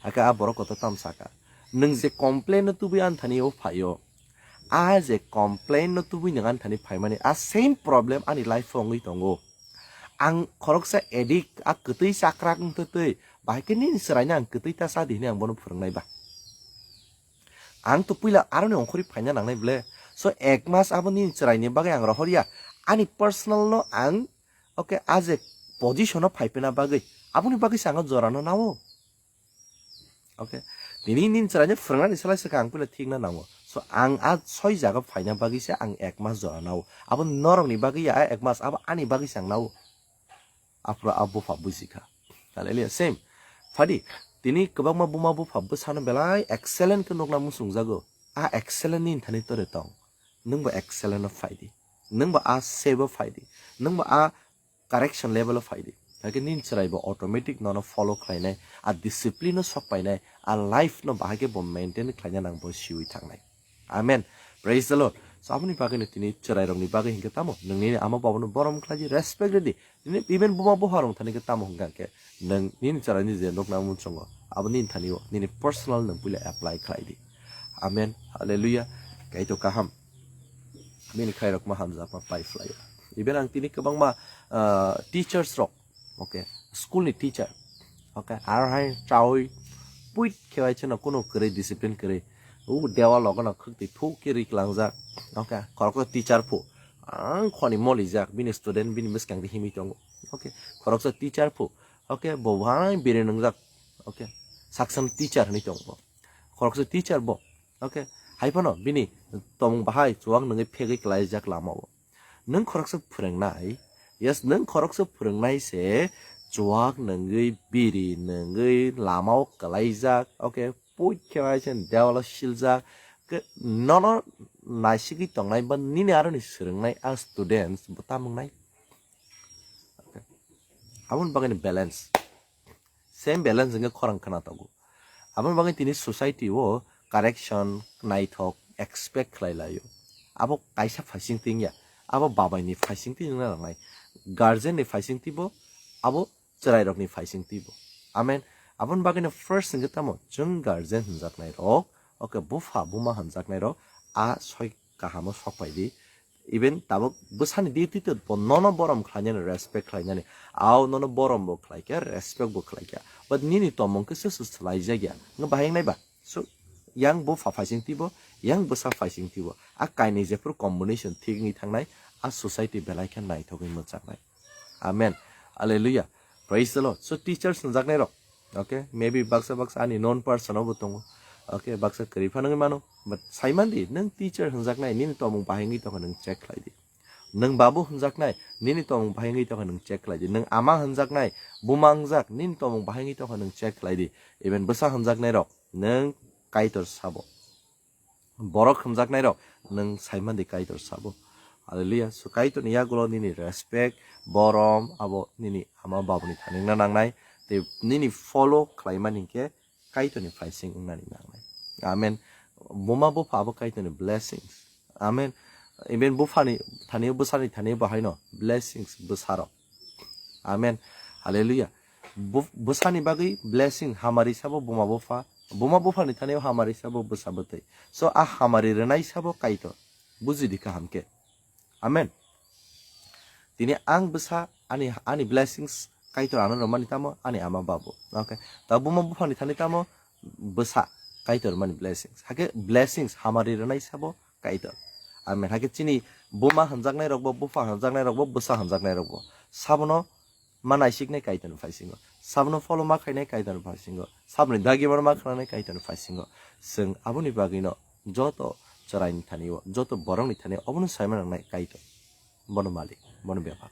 Hakhe a borok kotor tamo sakha, "Nwng je complain no tubui ani thani o phaio, a je complain no tubui nwng ani thani phaimani, a same problem ani life o wngwi tongo. Ang khoroksa addict, a kwtwi chakrak wngtwi twi, bahai khe nini chwraino ang kwtwi ta cha di hwnwi ang bono phwrwngnai ba. Ang to puila aroni ongkhorwi phaina nangnai bwle. So, ek mas abo nini chwraini bagwi ang rohor ya. Ani personal no ang, okay, a je position o phai phina bagwi, aboni bagwi se ang o jorano nao." Okay. Tini nini chwraino phwrwngnani slai swkang ang puila thikna nango. So, ang a soi jaga phaina bagwi se ang ek mas jora nao. Abo norokni bagwi ya, a ek mas, abo ani bagwi se ang nao. Aphuru a bupha bujikha. Hallelujah. Same. Phadi, tini kwbangma buma bupha bwsano belai excellent khe nukna muchungjago. A excellent nini thani tore tong. Nwngbo excellent o phai di. Nwngbo a save o phai di. Nwngbo a correction level o phai di. Hakhe nini chwrai bo automatic nono follow khlainai, a discipline o sok painai, a life no bahai khe bo maintain khlaina nang bo siwi thangnai. Amen. Praise the Lord. So, aboni bagwi no tini chwrai rokni bagwi hinkhe tamo nwng nini ama baba no borom khlai di, respect rw di. Nini even buma bupha rok thani khe tamo hwnkha khe nwng nini chwrai ni je nukna muchungo, abo nini thani o nini personal nwng puila apply khlai di. Amen. Hallelujah. Kaitor kaham. Bini khairokma hamjakma pai phlaio. Even ang tini kwbangma, ah, teachers rok, okay, school ni teacher, okay, aro hai chawi puit khe bai chwngno kuno kwrwi discipline kwrwi, O dewal logo no khwktwi thuk khe ri klangjak. Okay, khoroksa teacher phu. Ang khoni molijak, bini student bini bwskang di himwi tongo. Okay, khoroksa teacher phu. Okay, bo wai biri nungjak. Okay, saksan teacher hinwi tongo. Khoroksa teacher bo. Okay, hai phano bini tomung bahai chuwak nungwi phegwi klaijak lama o. Nwng khoroksa phwrwngnai, yes, nwng khoroksa phwrwngnai se chuwak nungwi, biri nungwi, lama o klaijak, okay, pui khe bai se dewal o siljak, ke nono naisigwi tongnai ba nini aroni swrwngnai a students bo tamung nai. Okay. Aboni bagwi no balance. Same balance hwnkhe khorang khna tongo. Aboni bagwi tini society o correction naithok expect khlai laio. Abo kaisa phaising tingya, abo babaini phaising tingna nangnai, guardian ni phaising tibo, abo chwrairokni phaising tibo. Amen. Aboni bagwino first hwnkhe tamo chwng guardian hwnjaknai rok, okay, bupha buma hwnjaknai rok a soi kahamo sok pai di. Even tabuk bwsani duty to bo nono borom khlainani, respect khlainani. Ao nono borom bo khlaikha, respect bo khlaikha. But nini tomung khe se se swlaijakya. Nwng bahai wngnai ba? So, yang bupha phaising tibo, yang bwsa phaising tibo. A kainwi jephuru combination thik wngwi thangnai, a society belai khe naithogwi mwchaknai. Amen. Hallelujah. Praise the Lord. So, teachers hwnjaknai rok, okay, maybe baksa baksa ani known person obo tongo. Okay, baksa kwrwi phano wngwi mano. But saimandi, nwng teacher hwnjaknai, nini tomung bahai wngwi tongkha, nwng check khlai di. Nwng babu hwnjaknai, nini tomung bahai wngwi tongkha, nwng check khlai di. Nwng ama hwnjaknai, buma wngjak, nini tomung bahai wngwi tongkha, nwng check khlai di. Even bwsa hwnjaknai rok, nwng Kaitor sabo. Borok hwnjaknai rok, nwng saimandi Kaitor sabo. Hallelujah. So Kaitorni yagulo nini respect, borom, abo nini ama babuni thani wngna nangnai. Tei nini follow khlaimani hinkhe Kaitorni phaising wngnani nangnai. Amen. Buma bupha abo Kaitorni blessings. Amen. Even buphani thani, bwsani thani bo haino blessings bwsarok. Amen. Hallelujah. Bu-, bwsani bagwi blessing hamari sabo buma bupha, buma buphani thani hamari sabo bwsa bwtwi. So a hamari rwnai sabo Kaitor. Buji di kaham khe. Amen. Tini ang bwsa ani, ani blessings Kaitor ano rwmani tamo ani ama babu. Okay. Ta buma buphani thani tamo bwsa Kaitor mani blessings. Hake blessings hamari rwnai sabo Kaitor. Amen. Hake chini buma hwnjaknai rokbo, bupha hwnjaknai rokbo, bwsa hwnjaknai rokbo. Sabono ma naisiknai Kaitorni phaisingo. Sabono follow ma khainai Kaitorni phaisingo. Saboni dagi ma khananai Kaitorni phaisingo. Chwng aboni bagwino joto chwraini thani o, joto borokni thani obono saima nangnai Kaitor. Bono malik, bono bebak.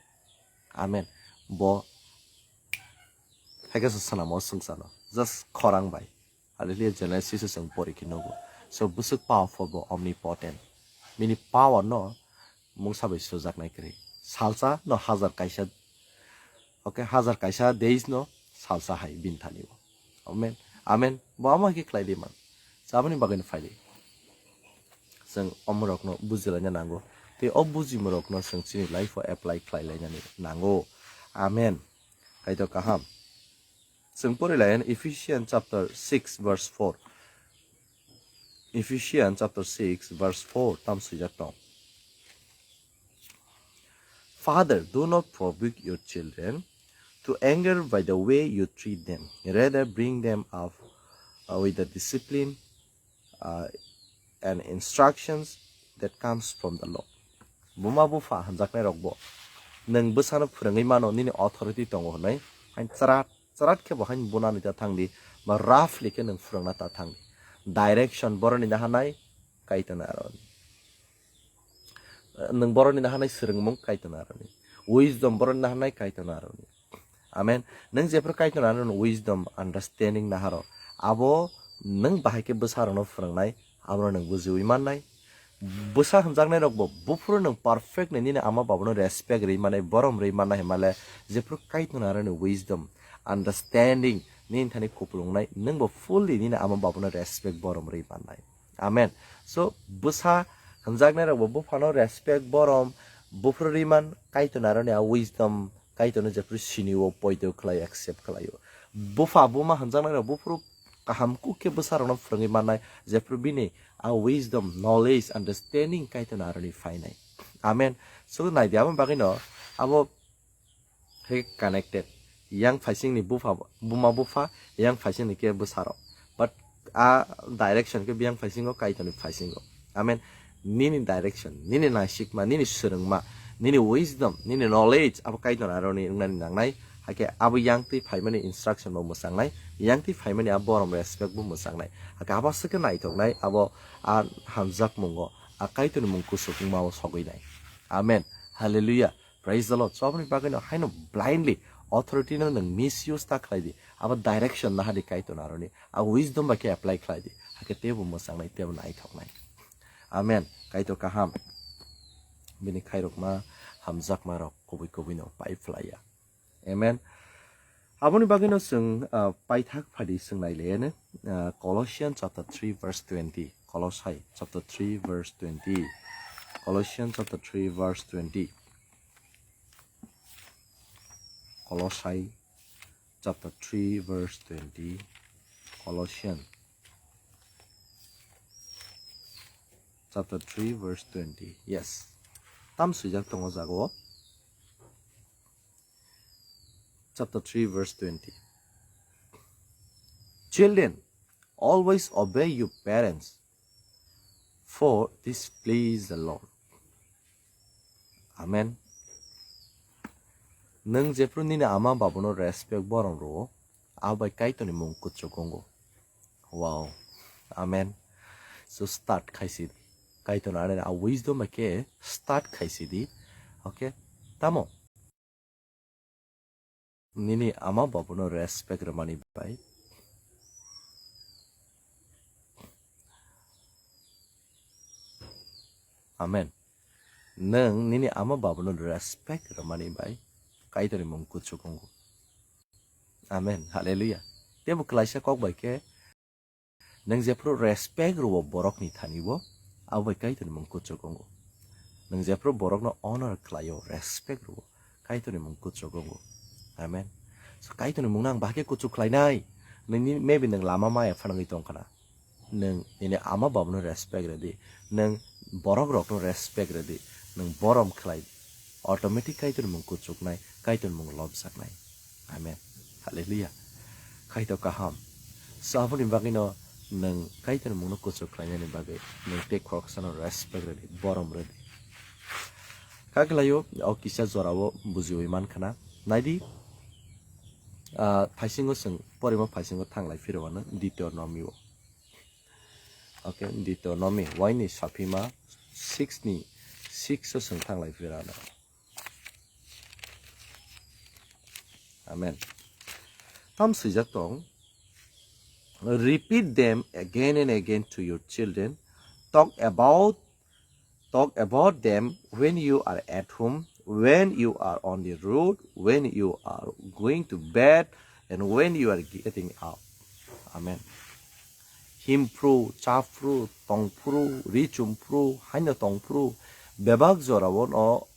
Amen. Bo haikhe se swnamo swngchano. Just khorang bai. Hallelujah, Genesis o chwng pori khe nugo. So bwswk powerful bo omnipotent. Bini power no mungsa bai sujaknai kwrwi. Salsa no hajar kaisa, okay, hajar kaisa days no salsa hai bini thani o. Amen. Amen. Bo amo hai khe khlai di man. Saboni bagwi no phai di. Chwng omorokno bujilaina nango. Tei o bujimorokno chwng chini life o apply khlai lainani nango. Amen. Kaitor kaham. Chwng pori lai Ephesians chapter six verse four. Ephesians chapter six verse four tam swijak tong. Father, do not provoke your children to anger by the way you treat them. Rather, bring them up, uh, with the discipline, uh, and instructions that comes from the Lord. Buma bupha hwnjaknai rokbo nwng bwsano phwrwngwi mano, nini authority tongo hwnwi, hain chwrat chwrat khe bo hain bunani ta thangdi, ba roughly khe nwng phwrwngna ta thangdi. Direction boroni nahanai Kaitorni aroni. Nwng boroni nahanai swrwngmung Kaitorni aroni. Wisdom boroni nahanai Kaitorni aroni. Amen. Nwng jephru Kaitorni aroni wisdom, understanding naharo, abo nwng bahai khe bwsarokno phwrwngnai, abono nwng bujiwi mannai. Bwsa hwnjaknai rokbo buphuru nwng perfect ni nini ama babuno respect rwi mannai, borom rwi mannai hwnmale, jephru Kaitorni aroni wisdom, understanding nini thani kupulungnai, nwngbo fully nini ama babuno respect, borom rwi mannai. Amen. So bwsa hwnjaknai rokbo buphano respect, borom buphuru rwi man, Kaitorni aroni a wisdom, Kaitorno jephru sini o poito khlai, accept khlai o. Bupha buma hwnjaknai rok buphuru kaham kuk khe bwsarokno phwrwngwi mannai, jephru bini a wisdom, knowledge, understanding Kaitorni aroni phainai. Amen. So naidi amo bagwino abo hai connected. Yang phaisingni bupha, buma bupha, yang phaisingni khe bwsarok. But a direction khe biyang phaisingo, Kaitorni phaisingo. Amen. Nini direction, nini naisikma, nini swrwngma, nini wisdom, nini knowledge abo Kaitor aroni wngnani nangnai. Hakhe abo yangtwi phaimani instruction bo mwchangnai, yangtwi phaimani a borom respect bo mwchangnai. Hakhe abo swkhe naithoknai, abo a hamjakmungo a Kaitorni mung kuchukma o sogwi nai. Amen. Hallelujah. Praise the Lord. So aboni bagwino haino blindly authority no nwng misuse ta khlai di. Abo direction naha di Kaitor aroni. A wisdom bai khe apply khlai di. Hakhe teibo mwchangnai, teibo naithoknai. Amen. Kaitor kaham. Bini khairokma hamjakma rok kubui kubui no pai phlaiya. Amen. Aboni bagwino chwng, ah, paithak phadi chwng nailaiano, ah, Colossians chapter three verse twenty. Kolosai chapter three verse twenty. Colossians chapter three verse twenty. Kolosai chapter three verse twenty. Colossians chapter three verse twenty. Yes. Tam swijak tongo jago. Chapter three verse twenty. Children, always obey your parents, for this please the Lord. Amen. Nwng jephru nini ama babuno respect borom rwo, abo bai Kaitorni mung kuchuk wngo. Wow. Amen. So start khaisi di. Kaitorni ani a wisdom bai khe start khaisi di. Okay. Tamo? Nini ama babuno respect rwmani bai. Amen. Nwng nini ama babuno respect rwmani bai Kaitorni mung kuchuk wngo. Amen. Hallelujah. Teibo klaisa kok bai khe nwng jephru respect rwo borokni thani-o, abo bai Kaitorni mung kuchuk wngo. Nwng jephru borokno honor khlai-o, respect rwo, Kaitorni mung kuchuk wngo. Amen. So Kaitorni mungno ang bahai khe kuchuk khlainai. Nini maybe nwng lama maya phanangwi tongkhana. Nwng nini ama babuno respect rwdi. Nwng borok rokno respect rwdi. Nwng borom khlai. Automatic Kaitorni mung kuchuknai, Kaitorni mung lobjaknai. Amen. Hallelujah. Kaitor kaham. So aboni bagwino nwng Kaitorni mungno kuchuk khlainani bagwi nwng tei khoroksano respect rwdi, borom rwdi. Kakhlaio, o kisa jorao bujiwi mankhana. Naidi, ah, phaisingo chwng porima phaisingo thanglai phirwano Deuteronomy o. Okay, Deuteronomy, waini saphima six ni six o chwng thanglai phirano. Amen. Tam swijak tong, "Repeat them again and again to your children. Talk about, talk about them when you are at home, when you are on the road, when you are going to bed, and when you are getting up." Amen. Himphru, chaphru, tongphru, ri chumphru, haino tongphru, bebak jorao no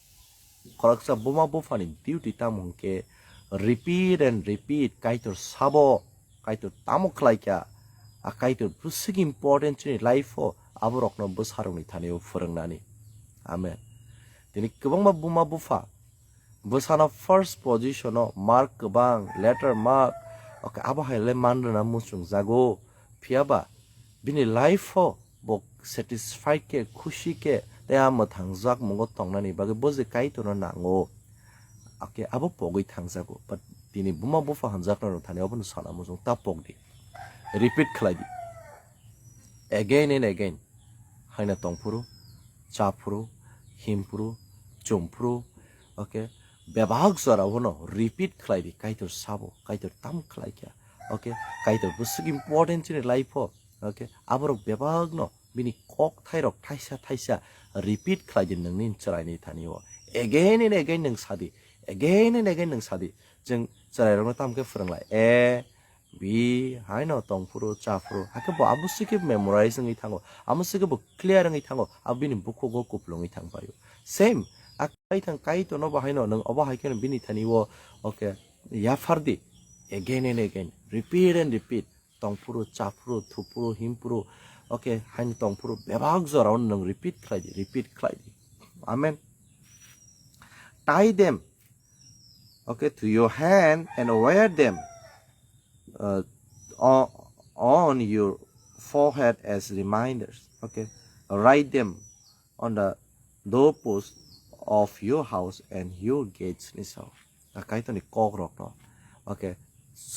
khoroksa buma buphani duty tamo hwnkhe repeat and repeat Kaitor sabo, Kaitor tamo khlaikha, a Kaitor bwswk important chini life o, aborokno bwsarokni thani-o phwrwngnani. Amen. Tini kwbangma buma bupha bwsano first position o mark kwbang, letter mark, okay, abo hai le man rwna muchung jago. Phiya ba bini life o bo satisfied khe, khushi khe, tei a mwthangjak mungo tongnani bagwi bo je Kaitorno nango, okay, abo pogwi thangjago. But tini buma bupha hamjaknai rok thani obono sana muchung ta pokdi. Repeat khlai di. Again and again. Haino tongphuru, chaphuru, himphuru, chumphuru, okay? Bebak jorao no repeat khlai di, Kaitor sabo, Kaitor tam khlai kha, okay? Kaitor bwswk important chini life o, okay? Aborok bebak no bini kok thairok thaisa thaisa repeat khlai di nwngni chwraini thani o. Again and again nwng sadi, again and again nwng sadi. Chwng chwrairokno tamo khe phwrwnglai. A, B, haino tongphuru, chaphuru. Hakhe bo abo swkhe memorize wngwi thango. Amo swkhe bo clear wngwi thango. Abo bini bukhugo kuplungwi thang paio. Same, a kai thang Kaitorno bo haino nwng obo hai kheno bini thani o, okay, yaphardi. Again and again. Repeat and repeat. Tongphuru, chaphuru, thuphuru, himphuru. Okay, haino tongphuru. Bebak jorao nwng repeat khlai di, repeat khlai di. Amen. Tie them, okay, to your hand and wear them, uh, on, on your forehead as reminders. Okay, write them on the doorpost of your house and your gates ni sao. A Kaitorni kok rokno, okay,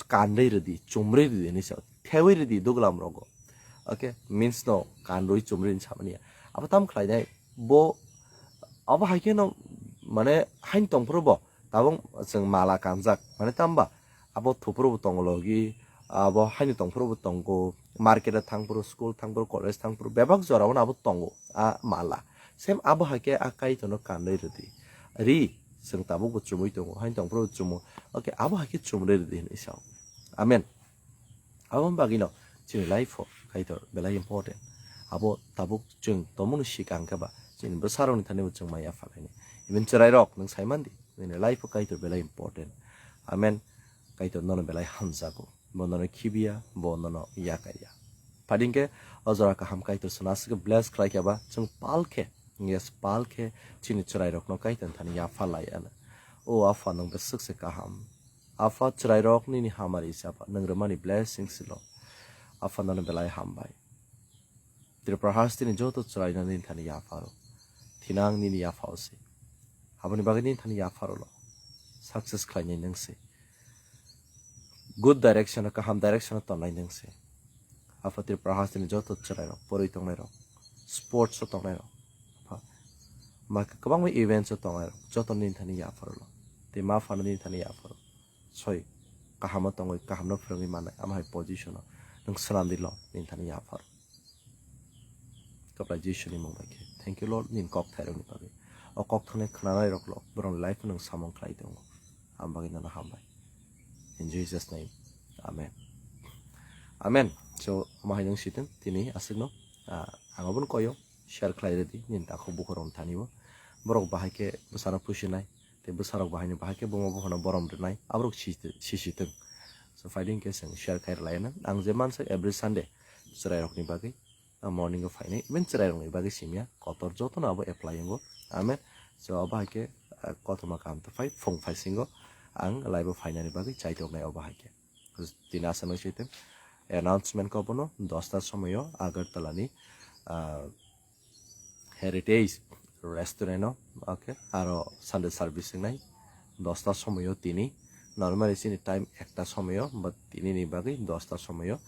kanrwi rwdi, chumrwi rwdi ni sao, thewi rwdi duglam rogo. Okay, means no kanrwi chumrwi ni samani. Abo tam khlainai bo, abo hai khe no mane hain tongphuru bo tabuk chwng mala kanjak mane tamba abo thupuru bo tongo logi, abo haino tongphuru bo tongo, market thangphuru, school thangphuru, college thangphuru bebak jora o abo tongo a mala. Same abo hai khe a Kaitorno kanrwi rwdi. Ri, chwng tabuk bo chumui tongo, haino tongphuru bo chumo. Okay, abo hai khe chumrwi rwdi hinwi sao. Amen. Abo bagwino chini life o Kaitor belai important. Abo tabuk chwng tongmani sikang khe ba chini bwsarokni thani bo chwng maya phalaini. Even chwrairok nwng saimandi, nini life o Kaitor belai important. Amen. Kaitor nono belai hamjago. Bo nono khibiya, bo nono yakaiya. Phadingkhe o jora kaham Kaitor swnaswkhe bless khlaikhe ba chwng pal khe, yes, pal khe chini chwrairokno Kaitor thani yapha lai ano. O Apha, nwng bwswk se kaham. Apha, chwrairok nini hamari se Apha, nwng rwmani blessing silo. Apha, nono belai hambai. Tripura hasteni joto chwraino nini thani yapharo. Thinang nini yaphao se. Aboni bagwi nini thani yapharo lo. Success khlainai nwng se. Good direction o, kaham direction o tongnai nwng se. Apha, Tripura hasteni joto chwrairok, pori tongnairok, sports o tongnairok, apha, ma kwbangma events o tongnairok, joto nini thani yapharo lo. Tei ma phano nini thani yapharo. Soi, kaham o tongwi, kaham no phwrwngwi mannai, amo hai position o nwng swnamdi lo, nini thani yapharo. Kwplai Jisuni mung bai khe. Thank you, Lord, nini kok thairokni bagwi. O kok thani khwnanairok lo, borokni life o nwng samung khlai tongo. Am bagwi nono hambai. In Jesus' name. Amen. Amen. So, omo hai nwng sitwng, tini aswkno, ah, ang obono koyo, share khlai rwdi, nini takhuk bukhurokni thani bo. Borok bahai khe bwsano pusinai, tei bwsarok bahaino bahai khe buma buphano borom rwnai, aborok si-, sisitwng. So, phaidi hwnkhe chwng share khai rwlaina. Ang je mansa every Sunday, chwrairokni bagwi, ah, morning o phainai, even chwrairokni bagwi simya, kotor jotono abo apply wngo. Amen. So, abo hai khe, ah, kothoma kaham to phai, phung phaisingo ang live o phainani bagwi chaitoknai obo hai khe. Tini aswk nai sitwng announcement ko bono dosta somoyo Agartala ni, ah, Heritage Restaurant o, okay, aro Sunday service wngnai dosta somoyo tini. Normally chini time ekta somoyo, but tini ni bagwi dosta somoyo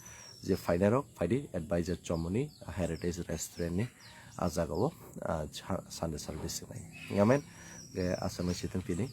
je phainairok phaidi advisor chomoni Heritage Restaurant ni a jaga o, ah, cha-, Sunday service wngnai. Amen. Ge aswk nai sitwng tini.